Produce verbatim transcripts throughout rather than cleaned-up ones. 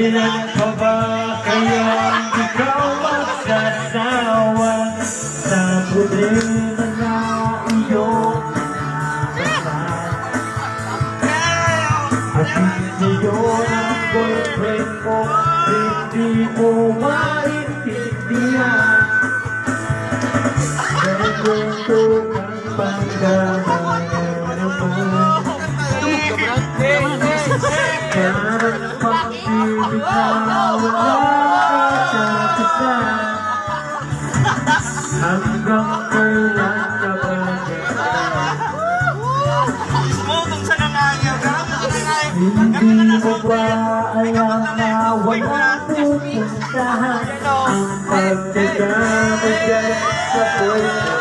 Ilan pa ba kayang ikaw magsasawa sa problema na iyong nasa? At hindi yun ang boyfriend mo, hindi mo maintindihan. Ganito ang pagkakamali naman. Parang pag-ibig na walang katapusan. Hanggang kailan ka ba? Hindi mo ba alam na walang pupuntahan ang pagkakamagyan sa puwerte?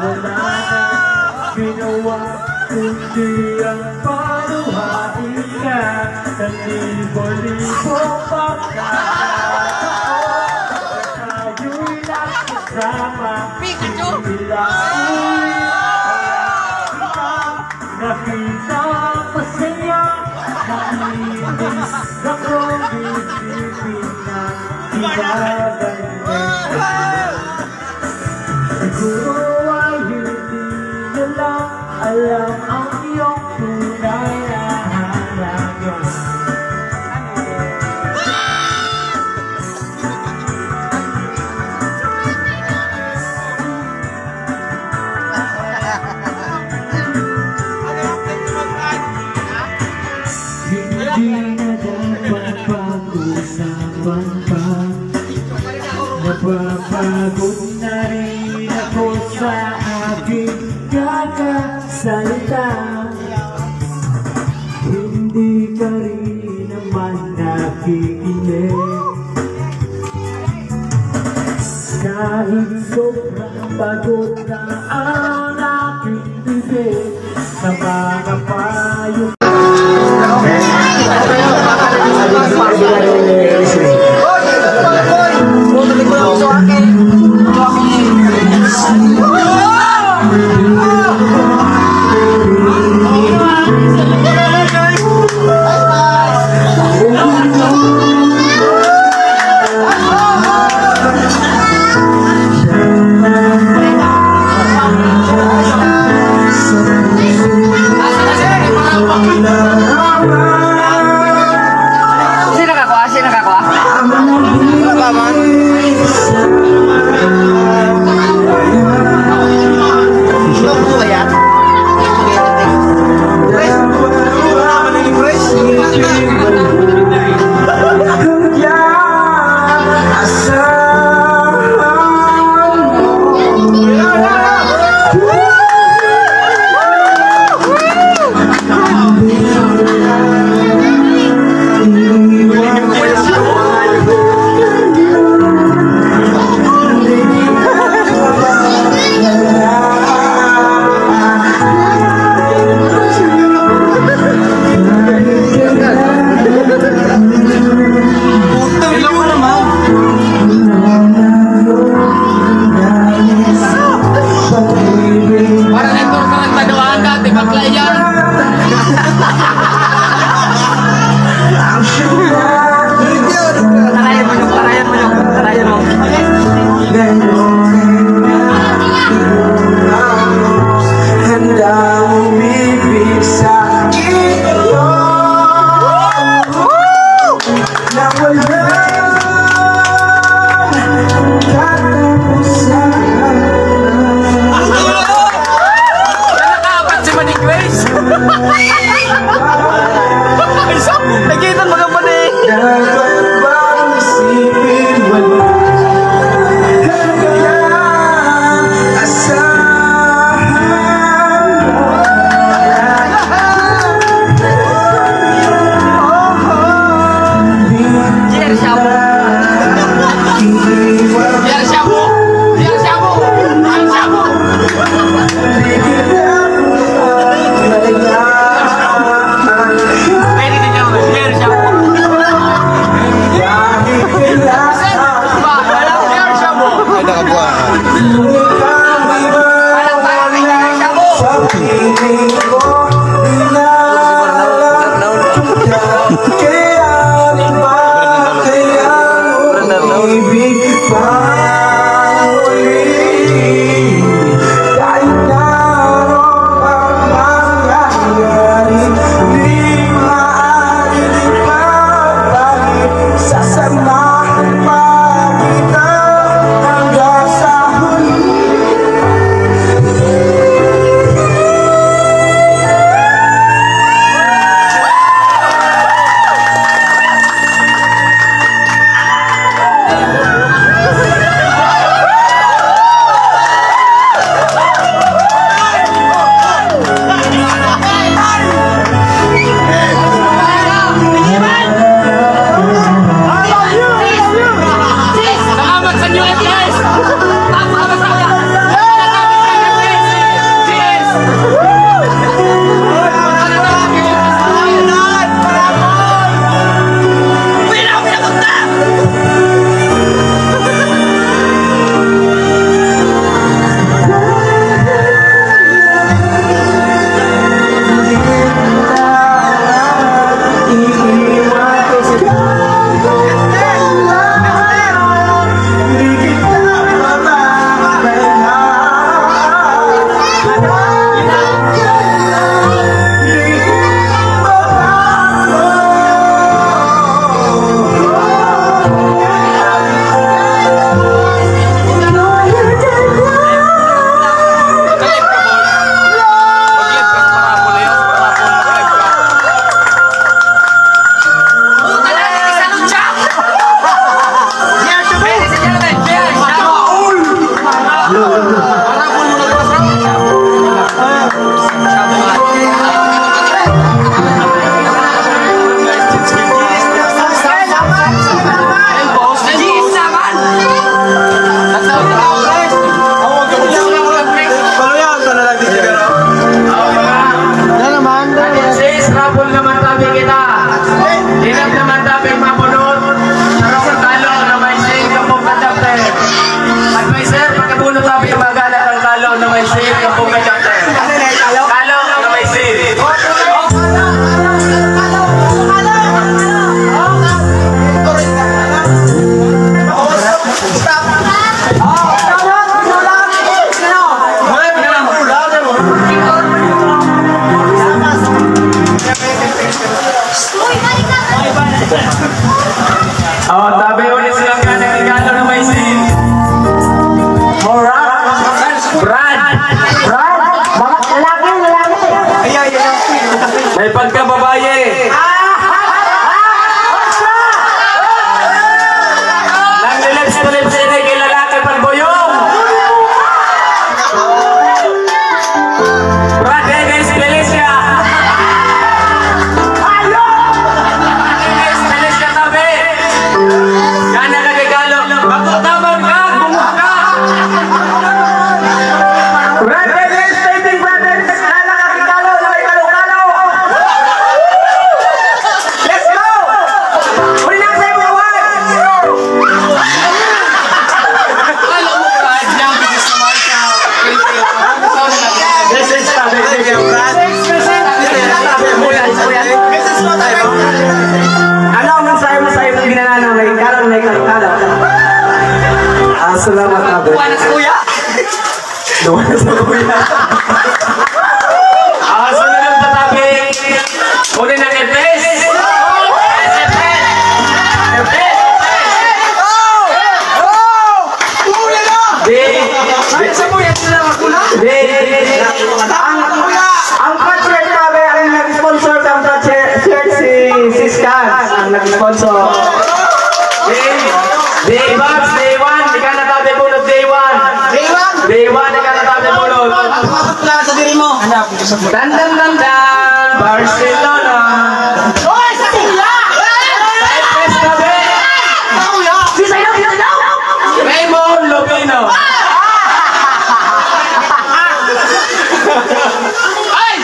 Wala na ginawa kundi ang paluhain ka. Sa libo-libo pagkakataon, tayo'y nagsasama. Pikachu! Bilang uwi, nakita ang masaya, nainis akong isipin na ikaw ay Siguro ay hindi nila alam ang iyong tunay na halaga. Hindi na dapat pag-usapan pa. Napapagod na rin ako sa aking kakasalita. Hindi ka rin naman nakikinig. Kahit sobrang pagod na ang aking bibig sa mga payo. Sino ka kwa? Sino ka kwa? Wala pa man. Sino po ba yan? Para nagkorporanta daw ata, di ba, Clay, yan? Tarayan mo, Dok, tarayan mo, Dok, tarayan mo. Handa umibig sa iyo na walang katapusan. Nakaapat si Maning Grace. Ay, so, nakita mo ka pala eh. Dapat bang isipin mo na kaya asahan mo? Jerry Shabu. Jerry Shabu. Jerry Shabu. Jerry Shabu. Pwede din yan. Jerry Shabu. Jerry Shabu. Ay, nakabuha. Jerry Shabu. Ah, salamat, Abe. Kuya! Duwan sa kuya. Ah, sunod na topic. Kunin ang F S. F S. F S. Di. Sa kuya sila magkula. Di. Ang, ang Patrick, sabi, ang nag-sponsor sa Patrick. Si Sis Cans ang nag-sponsor. Day, day one, day one, ikaw na tabi bulot, day one. Day one? Day one, ikaw na tabi bulot. Ang mga bakla sa diri mo. Ano? Dan, dan, dan, dan. Barcelona. Oy, sa kuya! Sa F S tabi. Sa kuya! Si Sayo, si Sayo! Raymond Lopino. Ay!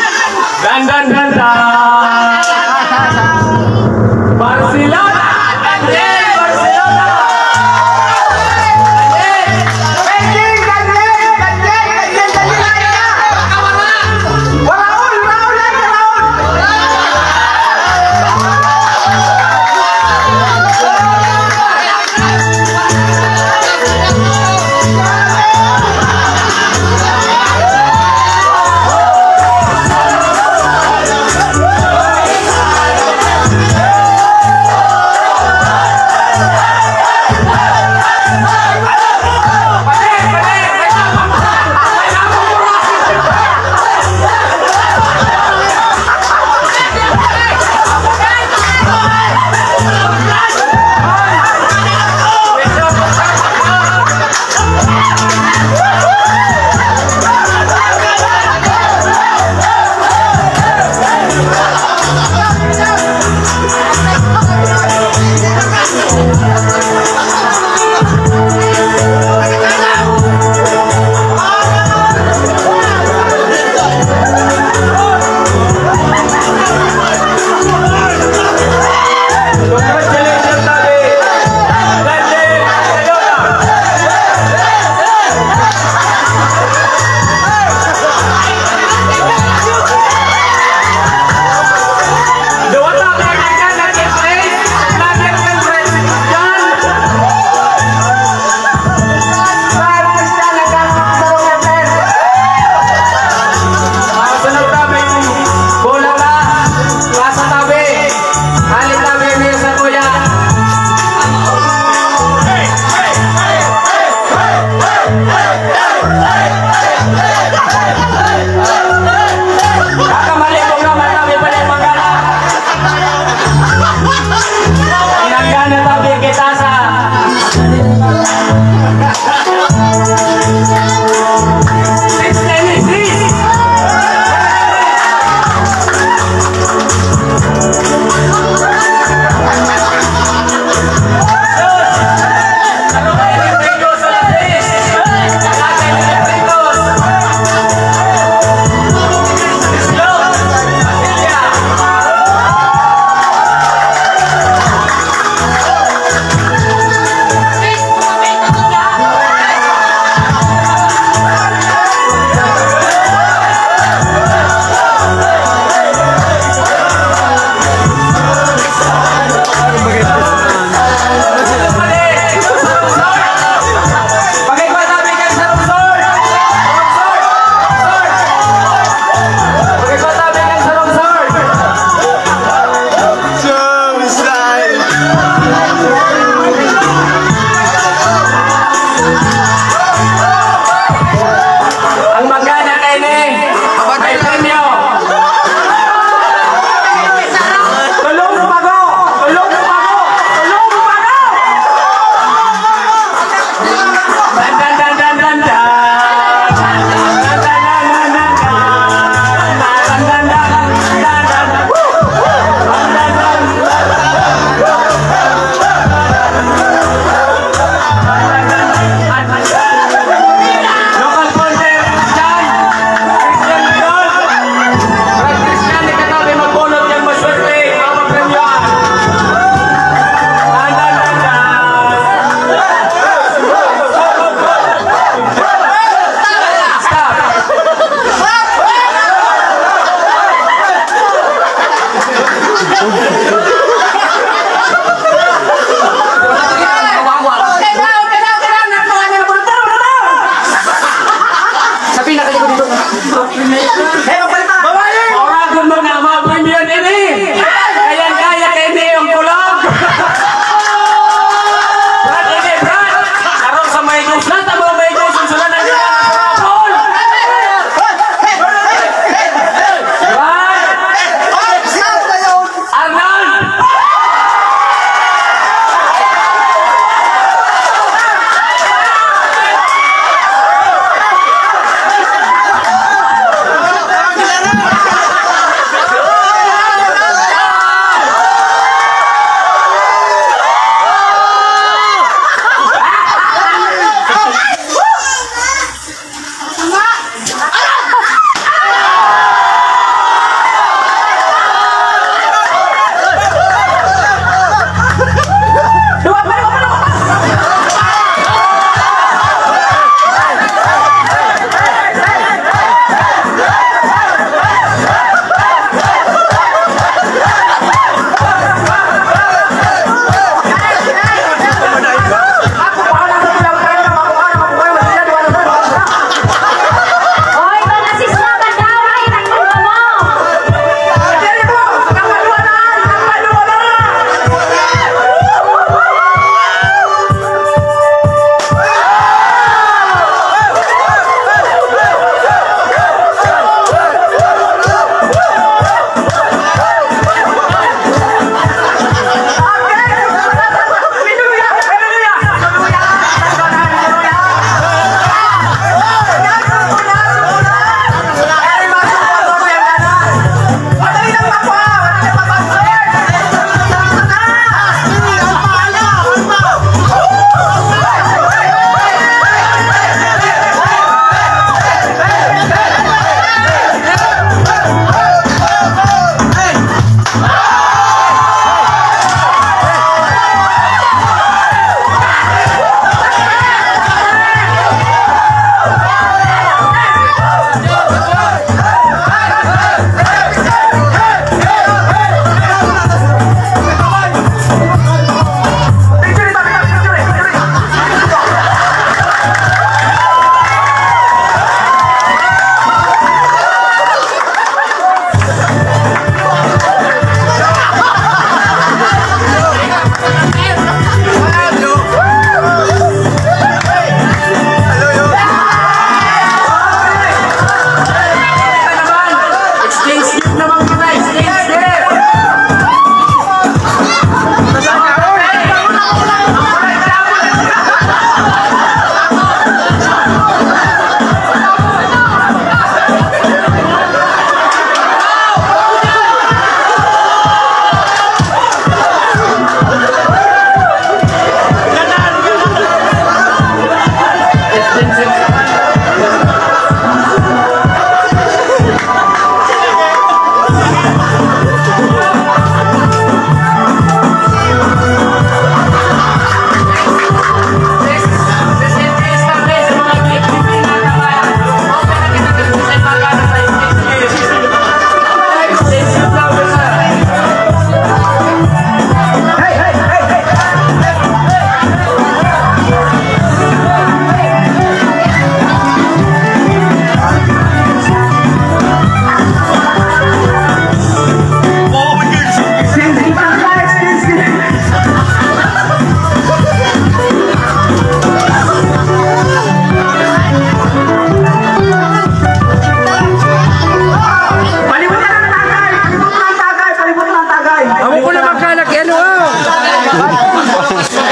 Dan, dan, dan, dan! Barcelona! Daniel, Barcelona! Daniel! Daniel, Daniel, Daniel, Daniel, Daniel! Raul, Raul, Raul!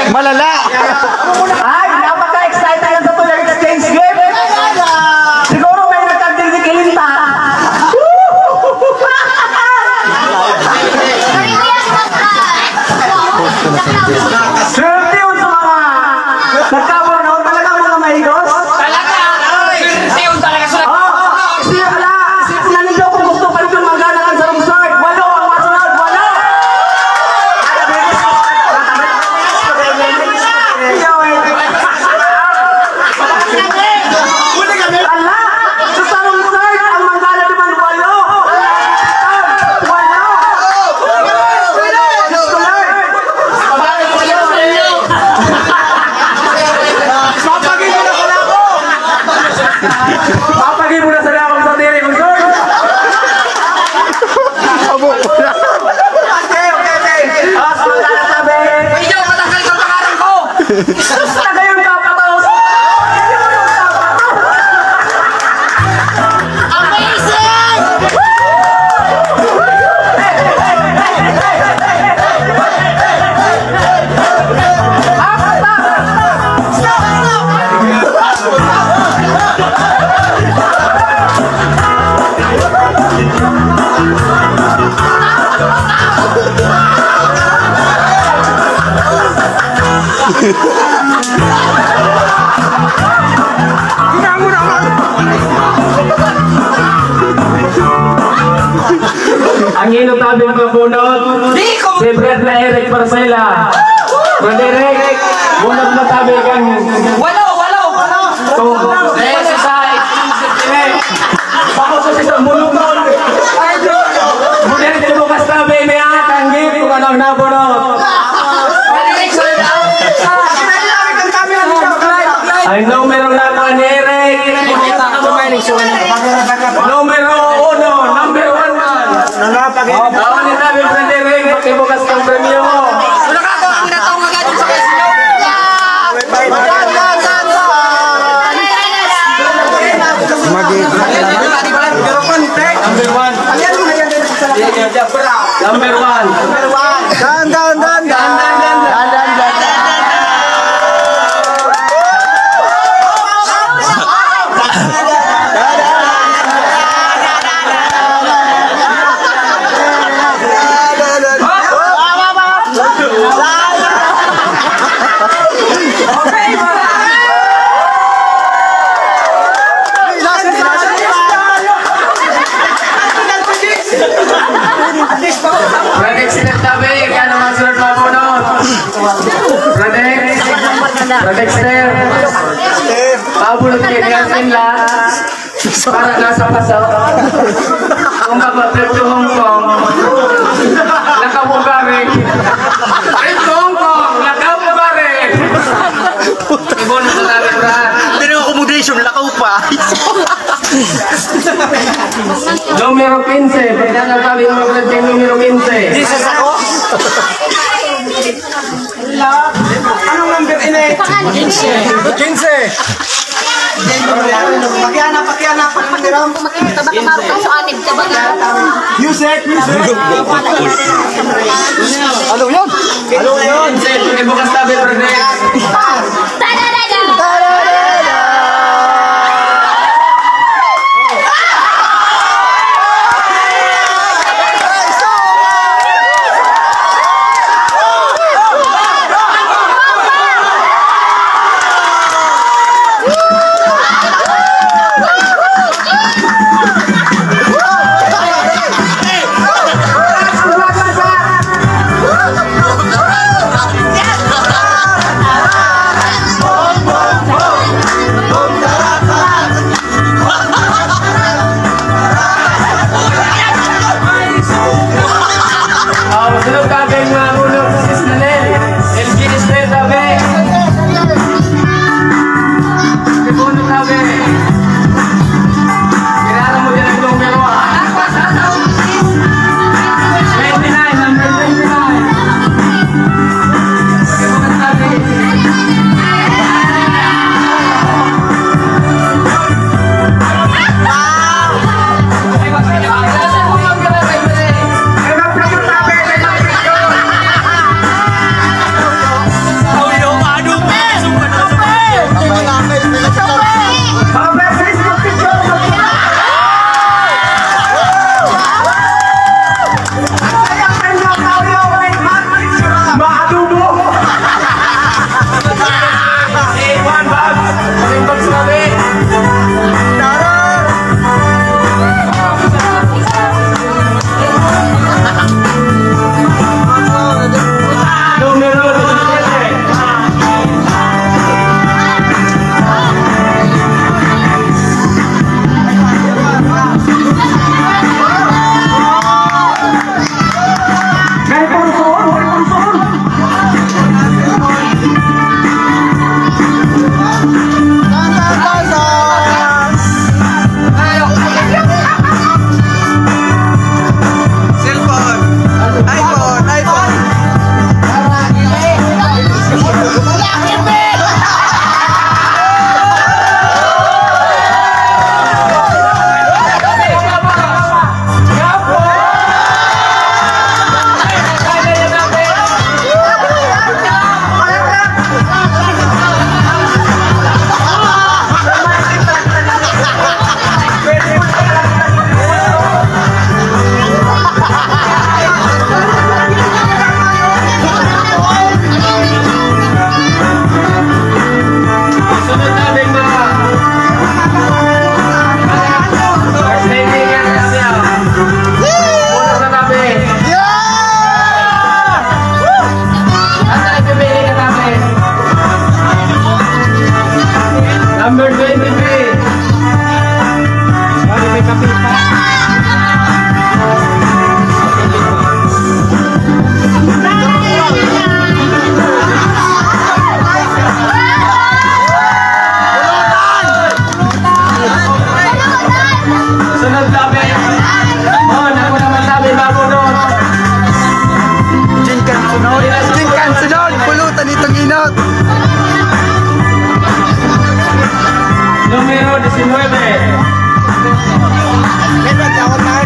Malala! Ay, napaka-excited na sa Tuya Exchange Gift! Siguro may nagkagding ni Kilinta. Swerte yun sa mga nagkabor na talagang mga mahigos. Talaga! Swerte yun talaga sa Oh, si, ala, si Punanindo kung gusto pa rin yung manggana kan sa Lungsod. Walo ang masunod, walo! Ala, sa Lungsod, ang manggana naman, walo! Walo! Diyos ko, Lord! Papagi mo na pala ako! Papagi mo na sana akong sadiri, Lungsod! Abo ko na. Okay, okay, okay. Ah, sa mga nagsabi. Medyo matanggal sa pangalan ko. Sus, na kayo nagpapatos. Amazing! Ang inot tabi mga bunot, si Brad na Eric Parcela. Brad Eric, bunot na tabi kan Walo, walo, walo. Ito. Dahil sa sa Bako sa sisang bulungan. Ay, Diyos ko. Buti rin bukas na, baby, ah. Tanggit kung ano ang nabuno. Ang numero na po ni Eric. Numero uno, number one man. Awan ni David Frederick, pakibukas ng premyo. Number one. Number one. Dan, dan, dan, dan. Dan, dan, dan. Brad Dexter tabi, kaya naman sunod mabunot. Brad Dex, Brad Dexter. Pabunot kayo niya, Sinla. Para nasa paso. Kung mag-trip to Hong Kong, nakabugari. Trip to Hong Kong, nakabugari. Ibon mo sa dati, Brad. Pero accommodation, lakaw pa. Numero quince. Pagkakatabi mo, Brad, yung numero quince. Jesus ako? Anong number ini? Quince. Quince. Pakiana, pakiana, pakiana. Kung makikita ba, Marcos, anib ka ba? Music, music. Ano yun? Ano yun? Bukas tabi, brother. One box. One box kami. Numero disisiete. May purusuon, may purusuon. Cellphone. iPhone, iPhone. Sunod natin, mga First lady ka na siya. Puno sa tabi. Yeah! At ang pipili ka tabi. Number twenty-three. Pare, may kape pa. Sunod tabi. Oh, naku naman tabi, bago doon. Diyan ka sunod. Diyan ka sunod. Pulutan itong inot. Numero diecinueve. May pagkawat na.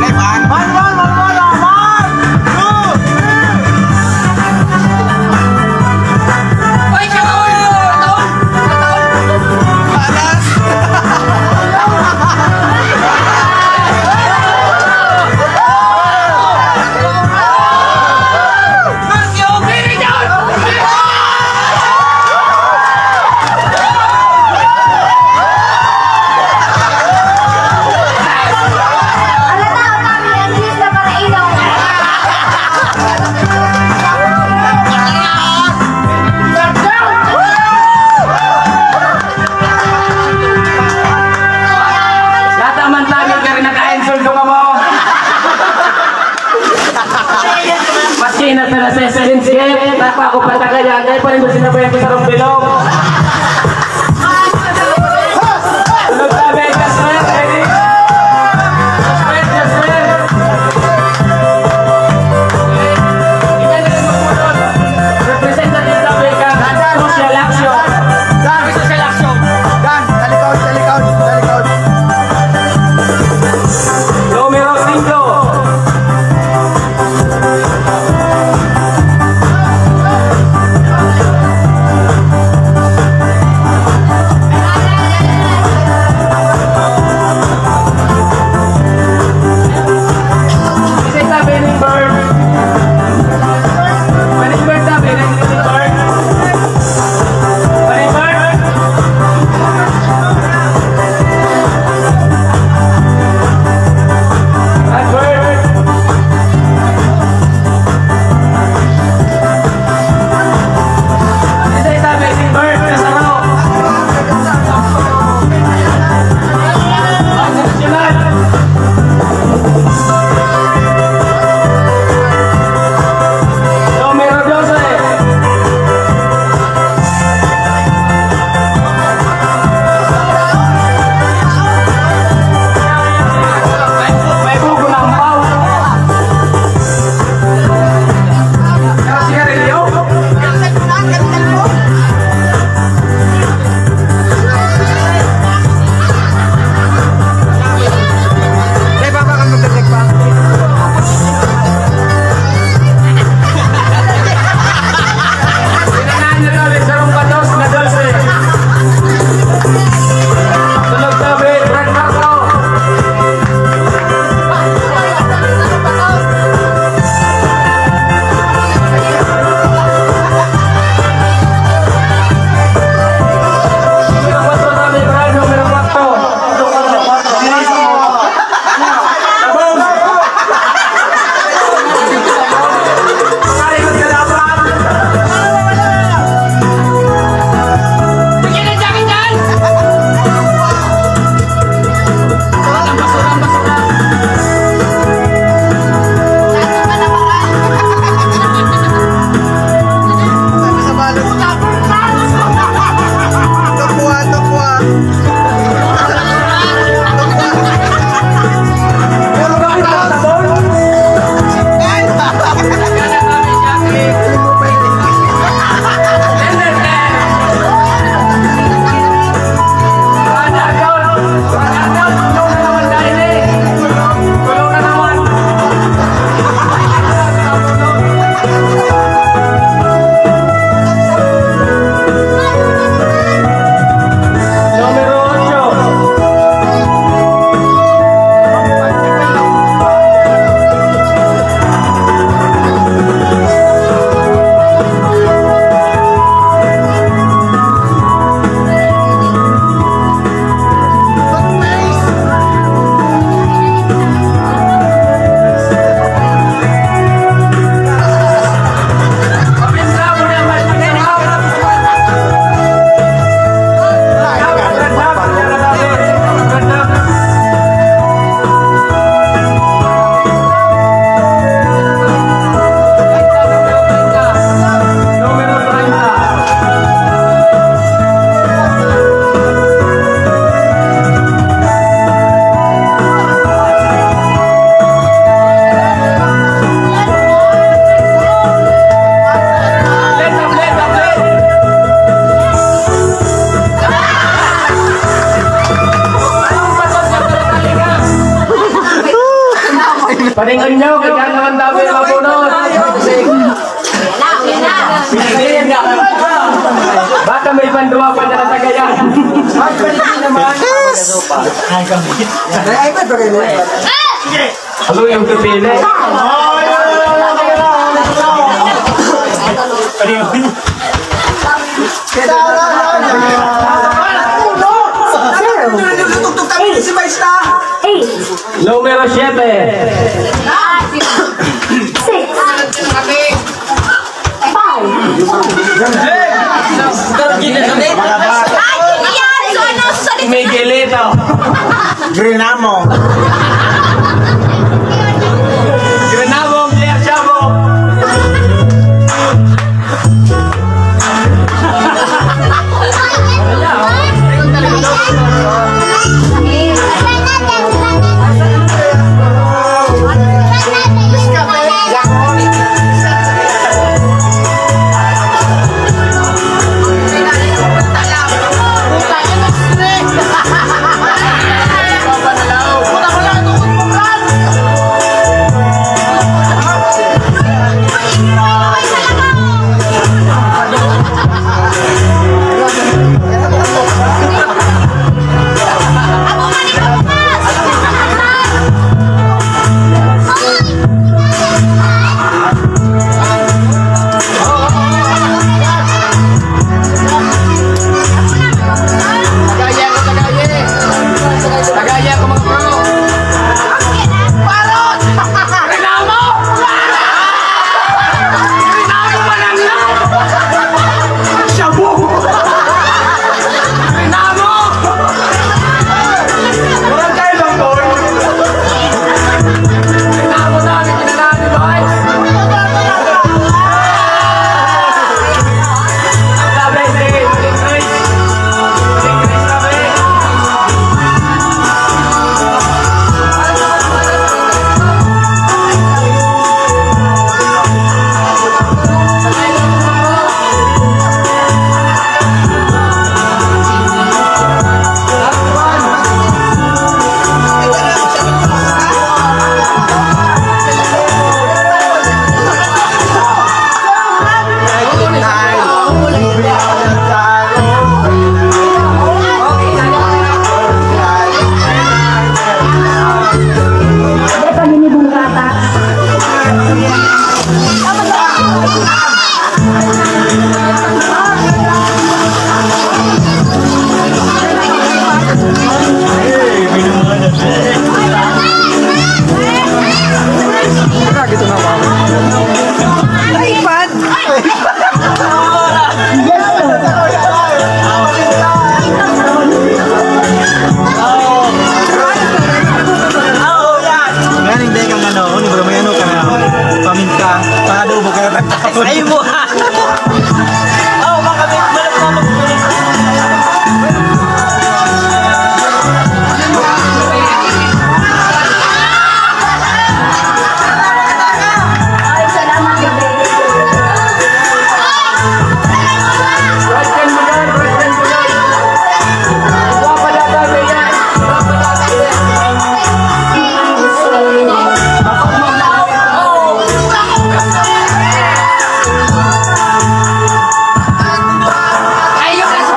May ban. Ban, ban, ban, ban, ban. Two, three. Oy, kataon! Kataon! Kataon! Panas! Lata man tayo, pero naka-insulto ka mo. Maski na sa nasa Salinsgate, napa ako patagayan, eh, pa rin ba sinabayan ko sa Rombilog? Tulog tabi, Jasper, ready? Jasper, Jasper. Representative tabi ka, social action. Social action. Dan, sa likod, sa likod, sa likod. Numero singko. Inyo, kaya naman dami na puno. Baka may panduwa pa dyan sa gaya. Ano yung pipili? Numero siete. Six. Five. Miguelito. Grinamo. Grinamo, Pierre Chavo. Tagayan ko, tagayan. Tagayan ko, mga bro. Parot! Rinamo! Rinamo, mananap! Shabu! Rinamo! Barangay Bangkol! Rinamo namin! Nganing dai kang ano, ni bro, may ano ka, paminta, pang-adobo ka. Ay mo! Oh, baka may balak na mag-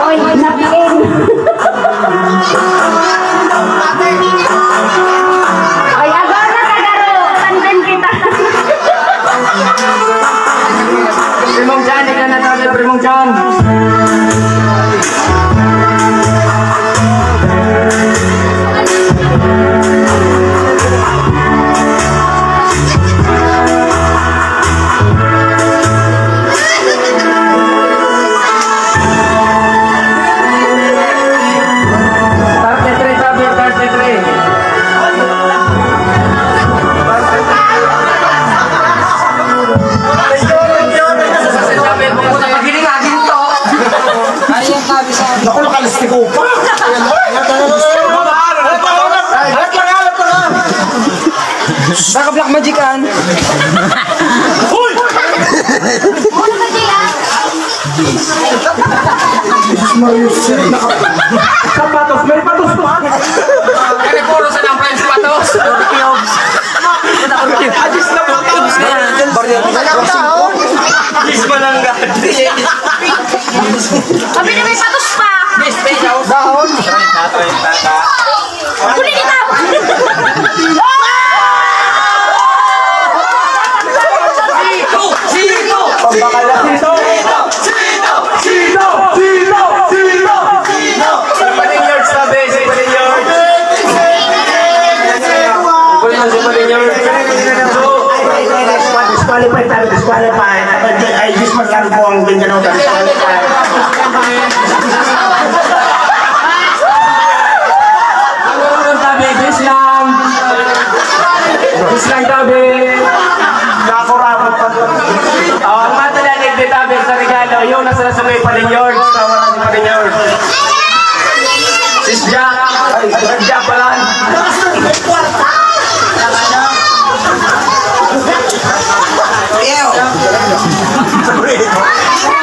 Oy, napiin. Oy, agora na, Kagaro. Tandan kita. Primong John, ikaw na tayo, Primong John. Thirty-three, sabi, thirty-three. Naku, nakalistiko pa. Halat lang, halat lang, halat lang. Baka black magic, an. Uy! Jesus Maria, naka- Sapatos, may patos pa. Kaya puro sa nang friends patos. Adis na pa. Barya mo na. Adis malangga. Sabi na may patos pa. Dahon. Huli kita. Sito! Sito! Pambakal na sito! Sito! Sito! Sito! Sito! Sino? Si Paninyard, sabi, si Paninyard. Kuya, si Paninyard. So, disqualified tabi, disqualified. Ay, Diyos, magkano po ang ganyan ako, disqualified. Ang tabi, Diyos lang. Diyos lang, tabi. Nakurapot pa. Oh, ang matalanig ni tabi sa regalo, yun, nasa nasa may Paninyard. Tawa na si Paninyard. Sis Jack. Ay, Jack pala.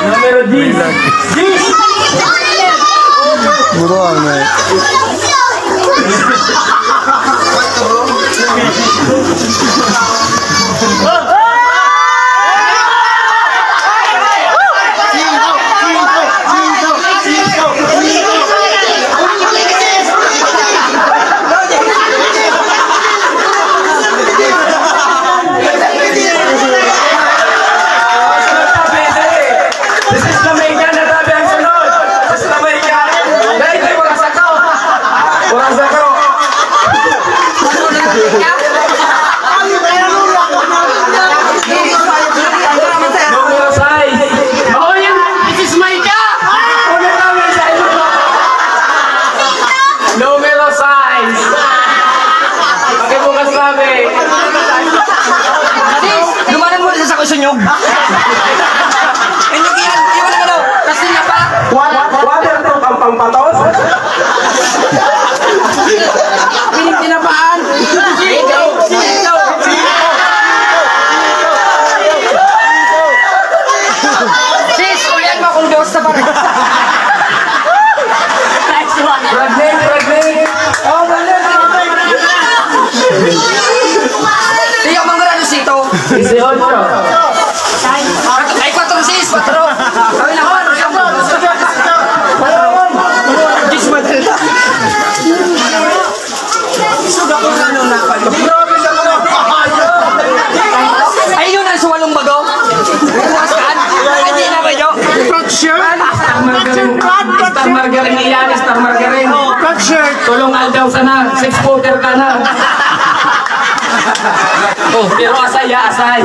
Numero diyes. Diyes! Buruan mo. This is Jamaica na tabi ang sunod. This is Jamaica. Dahil may oras ako. Oras ako. Numero sais. Oh, yan. This is Micah. Una namin sa iyo. Numero sais. Pakibukas namin. Sis, dumanan mo sa sako sunyog. Inyog yan. Iwan ang ano. Kasi niya pa. Wa-, waterproof ang pampatos? Pining kinapaan. Sis, ulian mo akong dos sa baril. Nice one. Pregnant, pregnant. Oh, wala na. Tiyak mong grado sito. Dieciocho. Ay, kwatro, sis, kwatro. Kami na, kwatro. Diyes, madala. Ay, yun ang suwalong bago. Bukas ka, ano? Ay, di na ba yun? Star margarine. Star margarine iyan, star margarine. Tulong aldaw sana, six footer ka na. Oh, pero asay, ah, asay.